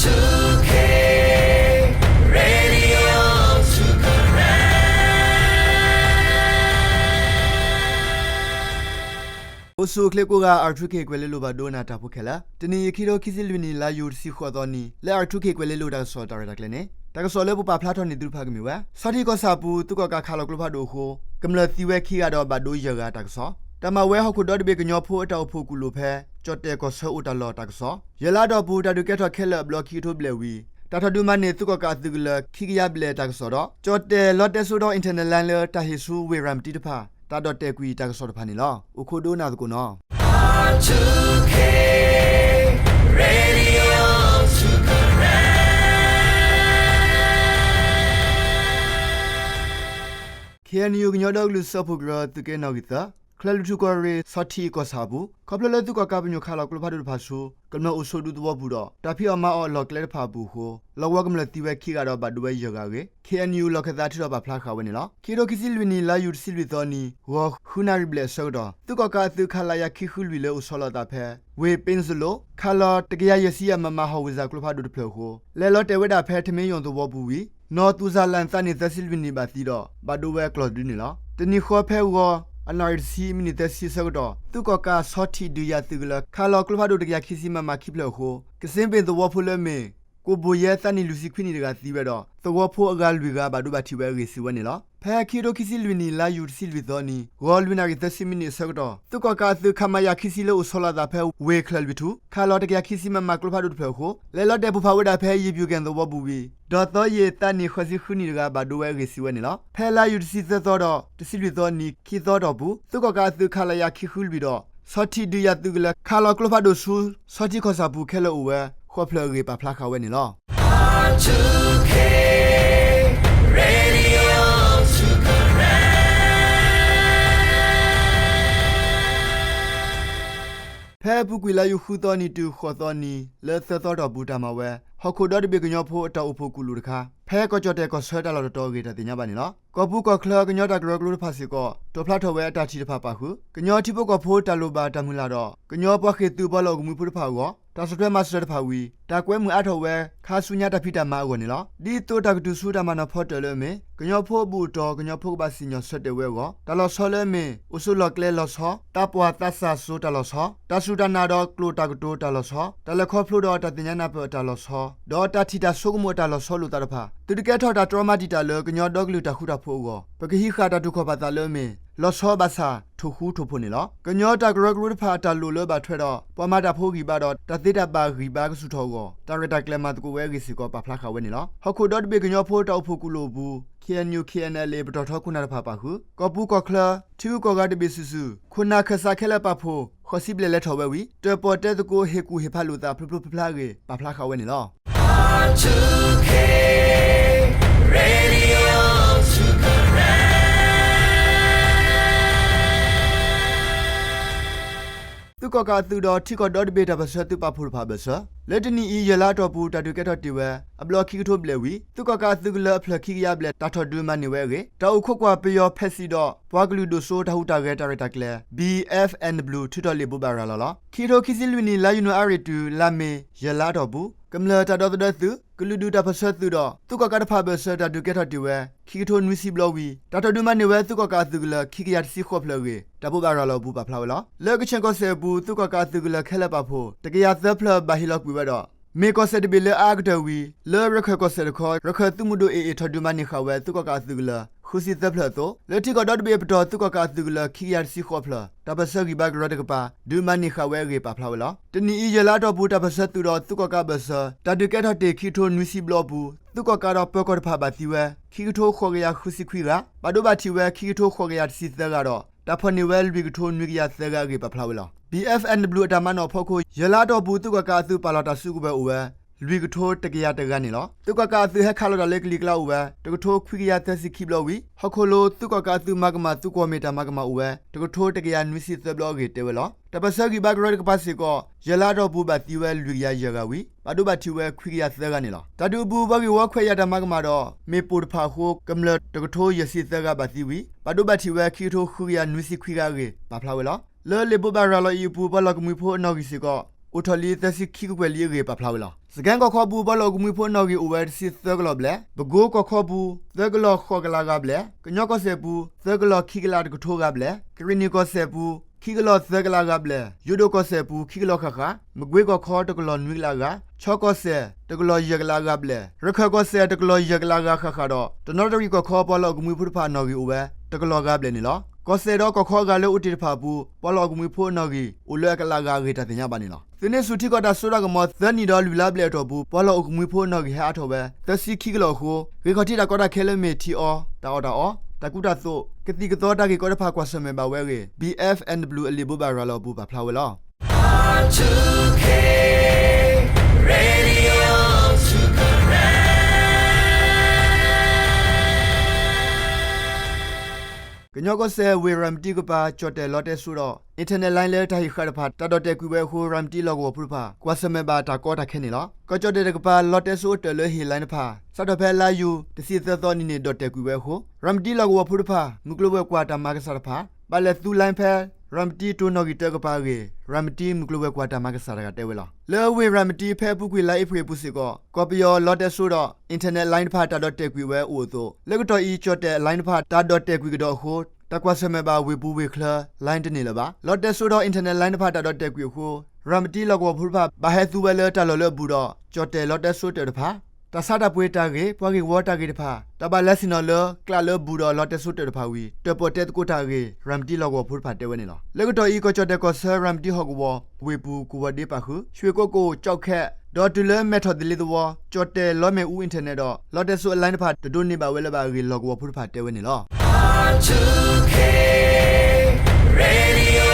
two K Radio two Karen. အိၣ်ဆူၣ်အိၣ်ချ့ကိးဂၤ R two K ကွဲၤလ့လိၤဘၣ်ဒိနၤတၢ်ဖိခဲလၢာ်, တနံၤအံၤ ခံကထိခံဆံလွံၢ်နံၣ် လါယူၤတဆံဃိးသီနံၤ လၢ R two K ကွဲၤလ့လိၤတၢ်ကစီၣ်တၢ်ရဲၣ်တၢ်ကျဲၤန့ၣ် တၢ်ကစီၣ်လၢပပာ်ဖျါထီၣ်န့ၢ်သုတဖၣ်ကမ့ၢ်ဝဲ ဆီထံးကီၢ်ဆၣ်ပူၤ သုးကီၣ်ကးခးလီၤကျိဖးဒိၣ်အဃိ ကမျၢၢ်သံဝဲခံဂၤဒီးဘၣ်ဒိယဲၢ်ဂၤတၢ်ကစီၣ်, တၢ်မၤဝဲဟီၣ်ခိၣ်ဒီတဘ့ၣ်ကညီဖိအတၢ်အိၣ်ဖှိၣ်ကူၣ်လိာ်ဖဲ ကၠီၣ်တဲၣ်ကီၢ်ဆၢအိၣ်တၢ်လီၢ်တၢ်ကစီၣ်, ယဲၢ်လါအတီၢ်ပူၤတၢ်ဒုးကဲထီၣ်ခဲလၢာ်အဘျီခံကထိဘျဲၣ်ဝံၤ တၢ်ထီၣ်ဒုးမၤန့ၢ်သုးကီၣ်ကးအသုးကလၢၤခံကယၤဘျဲၣ်တၢ်ကစီၣ်ဒီး ကၠီၣ်တဲၣ်လီတဲစိဒီး internal line လၢတၢ်ဟ့ၣ်ဆူဝ့ၢ်ရၤမတံတဖၣ် တၢ်ဒီၣ်တဲာ်ကွံာ်တၢ်ကစီၣ်တဖၣ်န့ၣ်လီၤ. အိၣ်ခိးဒိနၤသကိးနီၤ two K Radio two Karen. KNU ကညီဒီကလုာ်စၢဖှိၣ်ကရၢသုးက့နီၣ်ဂံၢ်သၢ ချၢၣ်လွံၢ်ထူၣ်ကီၢ်ရ့ၣ် ဆီထံးကီၢ်ဆၣ်အပူၤ ခီဖျိလၢသုးကီၣ်ကးပညိၣ်ခးလီၤကျိဖးဒိၣ်တဖၣ်ဆူ ကမျၢၢ်အိၣ်ဆိးဒူသဝီပူၤဒီး တၢ်ဖံးအီၣ်မၤအီၣ်အလီၢ်ကျဲတဖၣ်အပူၤအဃိ လီၢ်ကဝီၤကမျၢၢ်သံဝဲခံဂၤဒီးဘၣ်ဒိဝဲယဲၢ်ဂၤအဂ့ၢ် KNU လီၢ်ခၢၣ်သးထုးထီၣ်ပာ်ဖျါဃာ်ဝဲန့ၣ်လီၤ. ခံကထိခံဆံလွံၢ်နံၣ် လါယူၤတဆံလွံၢ်သီနံၤ ဂီၤဃုနၣ်ရံၣ်ဘျဲၣ်အဆၢကတီၢ် သုးကီၣ်ကးအသုး ခလရ ခံဃုလွံၢ်လၢအိၣ်ဆီလီၤအသးဖဲ ဝ့ၢ်ပ့စလိ ခးလီၤတကယၤယဲၢ်ဆံယဲၢ် MM ဟီၣ်ဝ့ၣ်စၢ်ကျိဖးဒိၣ်တဖျၢၣ်အဃိ လဲၤလီၤတဲာ်ဝဲဒၣ်ဖဲထမ့ယိၣ်သဝီပူၤဝံၤ နီၢ်သူၣ်စၢ်လၣ်သးန့ၣ် သၢဆံလွံၢ်နံၣ်ဘၣ်သံဒီး ဘၣ်ဒိဝဲအကျီၢ်ဒုန့ၣ်လီၤ. တနံၤဃီဖဲဂီၤ အနၣ်ရံၣ်တဆံ မံးနံးသၢဆံအဆၢကတီၢ် သုးကီၣ်ကးဆီထံးဒုးယၤသုးကလၢၤ ခးလီၤကျိဖးဒိၣ်တကယၤခံဆံ MM ခံဖျၢၣ်အဃိ ကစ့ဘ့ၣ်သဝီဖိလၢအမ့ၢ် ကိၣ်ဘိၣ်ယဲသးနံၣ်လွံၢ်ဆံခွံနံၣ်တဂၤသံဝဲဒီး သဝီဖိအဂၤလွံၢ်ဂၤဘၣ်ဒိဘၣ်ထံးဝဲအဂ့ၢ်စံးဝဲန့ၣ်လီၤ. ဖဲခံကထိခံဆံလွံၢ်နံၣ် လါယူၤတဆံလွံၢ်သီနံၤ ဂီၤလွံၢ်နၣ်ရံၣ်သၢဆံမံးနံးအဆၢကတီၢ် သုးကီၣ်ကးအသုး ခမရ ခံဆံလၢအိၣ်ဆီလီၤအသးဖဲဝ့ၢ်ချၢၣ်လွံၢ်ထူၣ် ခးလီၤတကယၤခံဆံ MM ကျိဖးဒိၣ်တဖျၢၣ်အဃိ လဲၤလီၤတဲာ်ပိၢ်ဖးဝဲဒၣ်ဖဲ ယံၤပျူၢ်ကဲၣ်သဝီပူၤဝံၤ ဒီးသီယံာ်သးနံၣ်ဃိးဆံဃုနံၣ်တဂၤ ဘၣ်ဒိဝဲအဂ့ၢ်စံးဝဲန့ၣ်လီၤ. ဖဲလါယူၤတဆံသၢသီဒီး တဆံလွံၢ်သီနံၤ ခံသီအတီၢ်ပူၤ သုးကီၣ်ကးအသုး ခလရ ခံဃုလွံၢ်ဒီး ဆီထံးဒုးယၤသုးကလၢၤ ခးလီၤကျိဖးဒိၣ်ဆူ ဆီထံးကီၢ်ဆၣ်ပူၤခဲလၢာ်အိၣ်ဝဲ ဃိးဖျၢၣ်အဂ့ၢ်ပာ်ဖျါဃာ်ဝဲန့ၣ်လီၤ. ဖဲအပူၤကွံာ်လါယူၤဃုသီနံၤတုၤဃိးသီနံၤ လၢသၢသီအတီၢ်ပူၤတၢ်မၤဝဲ ဟီၣ်ခိၣ်ဒီတဘ့ၣ်ကညီဖိအတၢ်အိၣ်ဖှိၣ်ကူၣ်လိာ်တခါ ဖဲကီၢ်ကၠီၣ်တဲၣ်ကီၢ်ဆၢတၢ်လီၢ်တတီၤအဂ့ၢ်တၢ်သ့ၣ်ညါဘၣ်န့ၣ်လီၤ. ကီၢ်ပူၤကီၢ်ချၢကညီတၢ်ကရၢကရိတဖၣ်စ့ၢ်ကီး တိာ်ဖျါထီၣ်ဝဲအတၢ်ထံၣ်တဖၣ်ပာ်ဃုာ် ကညီထံဖိကီၢ်ဖိတၢ်လိၣ်ဘၣ်တၢ်မုၢ်လၢ်ဒီး ကညီပှၤဃ့ၢ်သုးပှၤလီၢ်အိၣ်ကမှံဖိတဖၣ်အဂီၢ် တၢ်ဆီၣ်ထွဲမၤစၢၤတဖၣ်ဝံၤ တၢ်ကွဲမုာ်အါထီၣ်ဝဲ ခါဆူညါတၢ်ဖံးတၢ်မၤအဂီၢ်န့ၣ်လီၤ. ဒ်သိးတၢ်ကတုၤဆူတၢ်မၤနီၣ်ဖီတၢၣ်လၢအမ့ၢ် ကညီဖိအဘူၣ်အတီၢ် ကညီဖိကဘၣ်စံၣ်ညီၣ်ဆၢတဲာ်ဝဲအဂီၢ် တၢ်လီၤဆီလၢအမ့ၢ် အိၣ်ဆိးလီၢ်ကျဲလီၤဆီ သးပှၢ်သးစၢ်စိၤတၢ်လီၤဆီ တၢ်စူၢ်တၢ်နာ်ဒီးကျိာ်တၢ်ကတိၤတၢ်လီၤဆီ တၢ်လဲၤခီဖျိဒီးတၢ်သ့ၣ်ညါနၢ်ပၢၢ်အတၢ်လီၤဆီ ဒီးတၢ်ထံၣ်တၢ်ဆိကမိၣ်အတၢ်လီၤဆီလိာ်သးတဖၣ် သုတကဲထီၣ်တၢ်တြီမၤတံာ်တာ်လၢကညီဒီကလုာ်တၢ်ဃူတၢ်ဖိးအဂီၢ် ပကဟံးဃာ်တၢ်တူၢ်ခီၣ်ပာ်သးလၢအမ့ၢ် လီၤဆီဘၣ်ဆၣ် ထိၣ်ဃူထိၣ်ဖိးန့ၣ်လီၤ. ကညီတၢ်ကရၢကရိတဖၣ်အတၢ်လိၣ်လၢဘၣ်ထွဲဒီး ပှၤမၤတၢ်ဖိဂံၢ်ဘါဒီး တၢ်သ့တၢ်ဘၣ်ဂံၢ်ဘါကဆူၣ်ထီၣ်အဂီၢ် တၢ်ရဲၣ်တၢ်ကျဲၤမၤသကိးဝဲအဂ့ၢ်စ့ၢ်ကီး ပာ်ဖျါဃာ်ဝဲန့ၣ်လီၤ. ဟီၣ်ခိၣ်ဒီတဘ့ၣ်ကညီဖိတၢ်အိၣ်ဖှိၣ်ကူၣ်လိာ်အပူၤ KNU KNLA ပတီၢ်ထီခိၣ်နၢ်တဖၣ်ပာ်ဃုာ် ကီၢ်ပူၤကီၢ်ချၢ ထံဂုၤကီၢ်ဂၤတဘ့ၣ်စုာ်စုာ် ခိၣ်နၢ်ခၢၣ်စးခဲလၢာ်ပာ်ဖှိၣ် ဃိးဆံဘျဲၣ်လဲၤထီၣ်ဝဲဝံၤ တၢၣ်ပီၣ်တဲသကိး ဟ့ၣ်ကူၣ်ဟ့ၣ်ဖးလိာ်သးဖျိဖျိဖျါဖျါအဂ့ၢ် ပာ်ဖျါဃာ်ဝဲန့ၣ်လီၤ. သုးကီၣ်ကးအသုးဒီးထံကီၢ်ဒီတဘ့ၣ်တၢ်ပၢၢ်ဆၢသုးပာ်ဖှိၣ်တဖၣ်အဘၢၣ်စၢၤ လၢတနံၤအံၤ ယဲၢ်လါအတီၢ်ပူၤ တၢ်ဒုးကဲထီၣ်တ့ၢ်ဝဲ အဘျီခံကထိဘျဲၣ်ဝံၤ သုးကီၣ်ကးအသုးကလၢၤအဖျၢၣ်ခံကယၤဘျဲၣ် တၢ်ထီၣ်ဒုးမၤန့ၢ်ဝဲအဂ့ၢ် တၢ်အိၣ်ခိးကွၢ်ပယီၤဖဲးစံးဒီး ပှၤကလုာ်ဒိၣ်စိတၢ်ဟူးတၢ်ဂဲၤတၢ်ရဲၣ်တၢ်ကျဲၤ BFNW ထုးထီၣ်လံာ်ဘိးဘၣ်ရၤလီၤလီၤ. ခံကထိခံဆံလွံၢ်နံၣ် လါယနူၤအါရံၤတုၤ လါမ့ၤ ယဲၢ်လါအတီၢ်ပူၤ ကမျၢၢ်တၢ်ဒီသဒၢသုး ကလုာ်ဒူၣ်တၢ်ပၢၢ်ဆၢသုးဒီး သုးကီၣ်ကးတဖၣ်အဘၢၣ်စၢၤ တၢ်ဒုးကဲထီၣ်တ့ၢ်ဝဲ ခံကထိနွံဆံဘျီဝံၤ တၢ်ထီၣ်ဒုးမၤန့ၢ်ဝဲသုးကီၣ်ကးအသုးကလၢၤ ခံကယၤတဆံဃိးဖျၢၣ်အဂ့ၢ် တၢ်ဘိးဘၣ်ရၤလီၤအပူၤပာ်ဖျါဝဲလီၤ. လၢကခၠ့ၣ်ကီၢ်စဲၣ်အပူၤ သုးကီၣ်ကးအသုးကလၢၤခဲလၢာ်ပာ်ဖှိၣ် တကယၤသၢဖျၢၣ်ဘၣ်ဟ့ၣ်လီၤကွံာ်ဝဲဒီး မ့ၢ်ကီၢ်စဲၣ်တဘ့ၣ်လၢအအါကတၢၢ်ဝံၤ လၢရခၢၣ်ကီၢ်စဲၣ်တခီ ရခၢၣ်သုးမုၢ်ဒိၣ် AA ထီၣ်ဒုးမၤန့ၢ်ဃာ်ဝဲ သုးကီၣ်ကးအသုးကလၢၤ ဃုဆံသၢဖျၢၣ်အသိး လၢထံကီၢ်ဒီတဘ့ၣ်အပတီၢ် သုးကီၣ်ကးအသုးကလၢၤ ခံကယၤတဆံဃိးဖျၢၣ် တၢ်ပၢၢ်ဆၢဂံၢ်ဘါကရၢတကပၤ ဒုးမၤန့ၢ်ဃာ်ဝဲအဂ့ၢ်ပာ်ဖျါဝဲလီၤ. တနံၤအံၤ ယဲၢ်လါအတီၢ်ပူၤ တၢ်ပၢၢ်ဆၢသုးဒီးသုးကီၣ်ကးအဘၢၣ်စၢၤ တၢ်ဒုးကဲထီၣ်တ့ၢ် ခံကထိနွံဆံဘျီအပူၤ သုးကီၣ်ကးဒီးပၢၤကီၢ်တဖၣ်ဘၣ်သံဝဲ ခံကထိဃိးကယၤဃုဆံခွံဂၤ, ဘၣ်ဒိဘၣ်ထံးဝဲ ခံကထိဃိးကယၤတဆံသၢဂၤဒီး တၢ်ဖီၣ်န့ၢ်ဝဲလွံၢ်ကထိနွံကယၤသၢဂၤအဂ့ၢ်ပာ်ဖျါဝဲလီၤ. BFNW အတၢ်မၤနီၣ်အဖီခိၣ် ယဲၢ်လါအတီၢ်ပူၤ သုးကီၣ်ကးအသုးပာ်လီၤတၢ်စုကဝဲၤအိၣ်ဝဲ လွံၢ်ကထိတကယၤတဂၤန့ၣ်လီၤ. သုးကီၣ်ကးအသုးဟဲခးလီၤတၢ်လၢကလံၤကျါအိၣ်ဝဲ တကထိခွံကယၤသၢဆံခံဘျီဝံၤ ဟီၣ်ခိၣ်လိၤသုးကီၣ်ကးအသုးမၤကမၣ်သုးကွီၢ်မ့ၢ်တၢ်မၤကမၣ်အိၣ်ဝဲ တကထိတကယၤနွံဆံသၢဘျီအဂ့ၢ်တဲဝဲလီၤ. တၢ်ပၢၢ်ဆၢဂံၢ်ဘါကရၢတကပၤစ့ၢ်ကီး ယဲၢ်လါအတီၢ်ပူၤဘၣ်သံဝဲလွံၢ်ကယၤယဲၢ်ဂၤဝံၤ ဘၣ်ဒိဘၣ်ထံးဝဲခွံကယၤသၢဂၤန့ၣ်လီၤ. တၢ်ဒုးအပူၤ ပှၤဂ့ၢ်ဝီခွဲးယာ်တၢ်မၤကမၣ်ဒီး မ့ၣ်ပိၢ်တဖၣ်အဃိ ကမျၢၢ်တကထိယဲၢ်ဆံသၢဂၤဘၣ်သံဝံၤ ဘၣ်ဒိဘၣ်ထံးဝဲခံကထိဃုကယၤနွံဆံခွံဂၤအဂ့ၢ် ပာ်ဖျါဝဲလီၤ. လၢလံာ်ဘိးဘၣ်ရၤလီၤအံၤအပူၤ ပှၤလီၢ်ကမှံဖိအနီၣ်ဂံၢ်စ့ၢ်ကီး အိၣ်ထီၣ်လံသၢဆံခံကကွဲၢ်လံအဂ့ၢ် ပာ်ဖျါဝဲလီၤ. စကဲၣ်ကီၢ်ခီပူၤ ပှၤလီၢ်အိၣ်ကမှံဖိအနီၣ်ဂံၢ်အိၣ်ဝဲတဆံသၢကလီၢ်ဘျဲၣ်, ပကိကီၢ်ခီပူၤ သၢကလီၢ်ဃိးကလးဂၤဘျဲၣ်, ကညီကီၢ်စဲၣ်ပူၤ သၢကလီၢ်ခံကလးတကထိဂၤဘျဲၣ်, ကရ့ၣ်နံၣ်ကီၢ်စဲၣ်ပူၤ ခံကလီၢ်သၢကလးဂၤဘျဲၣ်, ယိၤဒိၣ်ကီၢ်စဲၣ်ပူၤ ခံကလီၢ်ဃၣ်ဃၣ်, မကွ့ကီၢ်ခီ တကလီၢ်နွံကလးဂၤ, ခၠီကီၢ်စဲၣ် တကလီၢ်ယဲၢ်ကလးဂၤဘျဲၣ်, ရခၢၣ်ကီၢ်စဲၣ် တကလီၢ်ယဲၢ်ကလးဂၤဃၣ်ဃၣ်ဒီး တနီသရံၣ်ကီၢ်ခီ ပှၤလီၢ်အိၣ်ကမှံဖိတဖၣ်အနီၣ်ဂံၢ်အိၣ်ဝဲ တကလီၢ်ဂၤဘျဲၣ်န့ၣ်လီၤ. ကီၢ်စဲၣ်ဒီးကီၢ်ခီအဂၤလၢအိၣ်တ့ၢ်တဖၣ်အပူၤ ပှၤလီၢ်အိၣ်ကမှံဖိအနီၣ်ဂံၢ် အိၣ်လၢအကလးဂၤအဂ့ၢ်တၢ်သ့ၣ်ညါဘၣ်န့ၣ်လီၤ. သုးန့ၢ်ဆူၣ်ထံကီၢ်တၢ်စိတၢ်ကမီၤ သၢနံၣ်ဒီးလွံၢ်လါဘျဲၣ်အတီၢ်ပူၤ ပှၤလီၢ်အိၣ်ကမှံဖိအနီၣ်ဂံၢ်ဟဲအါထီၣ်ဝဲ သၢဆံခံကလီၢ်အဃိ ဂ့ၢ်ခီၣ်ထံးတၢ်ကီတၢ်ခဲလၢမ့ၢ်ထံအီ, တၢ်အီၣ်တၢ်အီ, တၢ်ကူတၢ်သိး, ကသံၣ်ကသီတၢ်ဂ့ၢ်ကီတဖၣ်ကွၢ်ဆၢၣ်မဲာ်ဘၣ်ဝဲအဂ့ၢ် ဘံၣ်အ့ၣ်ဖ် အ့ၣ်ဒဘျူး အလံာ်ဘိးဘၣ်ရၤလီၤအပူၤ ပာ်ဖျါဝဲလီၤ. ကညီကီၢ်စဲၣ် ဝ့ၢ်ရၤမတံကပၤ ကၠီၣ်တဲၣ်လီတဲစိဒီး internet line လၢတၢ်ဟ့ၣ်ဃာ်တဖၣ် တၢ်ဒီၣ်တဲာ်ကွံာ်ဝဲအဃိ ရၤမတံလီၢ်ကဝီၤဖိတဖၣ် ကွၢ်ဆၢၣ်မဲာ်ဘၣ်တၢ်ကီတၢ်ခဲန့ၣ်လီၤ. ကီၢ်ကၠီၣ်တဲၣ်တကပၤ လီတဲစိအတၢၣ်လၢဟ့ၣ် line တဖၣ် စးထီၣ်ဖဲလါယူၤ တဆံသၢသီနံၤန့ၣ် ဒီၣ်တဲာ်ကွံာ်ဝဲအဃိ ရၤမတံလီၢ်ကဝီၤဖိတဖၣ် မုၢ်ကျိၤဝဲၤကွာ်တၢ်မၤကစၢ်တဖၣ် ဘၣ်လဲၤသူ line ဖဲ ရၤမတံတိၤနီၣ်ဂံၢ်တၢကပၤအဂ့ၢ် ရၤမတံမုၢ်ကျိၤဝဲၤကွာ်တၢ်မၤကစၢ်တဂၤတဲဝဲလီၤ. လၢဝ့ၢ်ရၤမတံ ဖဲအပူၤကွံာ်လါအ့ဖြ့ၣ်အပူၤစ့ၢ်ကီး ကီၢ်ပယီၤလီတဲစိဒီး internet line တဖၣ် တၢ်ဒီၣ်တဲာ်ကွံာ်ဝဲအိၣ်အသိး လၢကတီၢ်အံၤ ကၠီၣ်တဲၣ် line တဖၣ် တၢ်ဒီၣ်တဲာ်ကွံာ်ကဒီးအဃိ တၢ်ကွၢ်ဆၢၣ်မဲာ်ဘၣ်ဝ့ၢ်ပူၤဝ့ၢ်ချၢ line တန့ၢ်လၢၤဘၣ်. လီတဲစိဒီး internet line တဖၣ် တၢ်ဒီၣ်တဲာ်ကွံာ်အဃိ ရၤမတံလီၢ်ကဝီၤဖိတဖၣ် ဘၣ်ဟဲသူဝဲလၢတၢ်လီၢ်လၢအဘူးဒီး ကၠီၣ်တဲၣ်လီတဲစိတၢၣ်တဖၣ် တၢ်ဆါတၢ်ပှ့ၤတၢ်ဂ့ၢ် ပှၤဂ့ၢ်ဝီတၢ်ဂ့ၢ်တဖၣ် တၢ်ဘၣ်လဲၤဆ့ၣ်နီၤလၢကျးလၢအဘူးဒီးလီတဲစိတၢၣ်တဖၣ်ဝံၤ တၢၣ်ပီၣ်တဲသကိးတၢ်အဂ့ၢ် ရၤမတံလီၢ်ကဝီၤဖိတဖၣ်တဲဝဲန့ၣ်လီၤ. လၢကတီၢ်အံၤ ကီၢ်ကၠီၣ်တဲၣ်ကီၢ်ဆၢ ရၤမတံဟီၣ်ကဝီၤ ဝ့ၢ်ပူၤ ကဝီၤဒ့ပာ်ဃုာ် ရွှေကုက္ကို ကျောက်ခက် ဒီးတုၤလၢမဲၢ်ထီၣ်သလ့သဝီ ကၠီၣ်တဲၣ်လီမဲၢ်အူ internet ဒီး လီတဲစိအ line တဖၣ် တဒိးန့ၢ်ဘၣ်ဝဲလၢၤဘၣ်အဂ့ၢ် လီၢ်ကဝီၤဖိတဖၣ်တဲဝဲန့ၣ်လီၤ.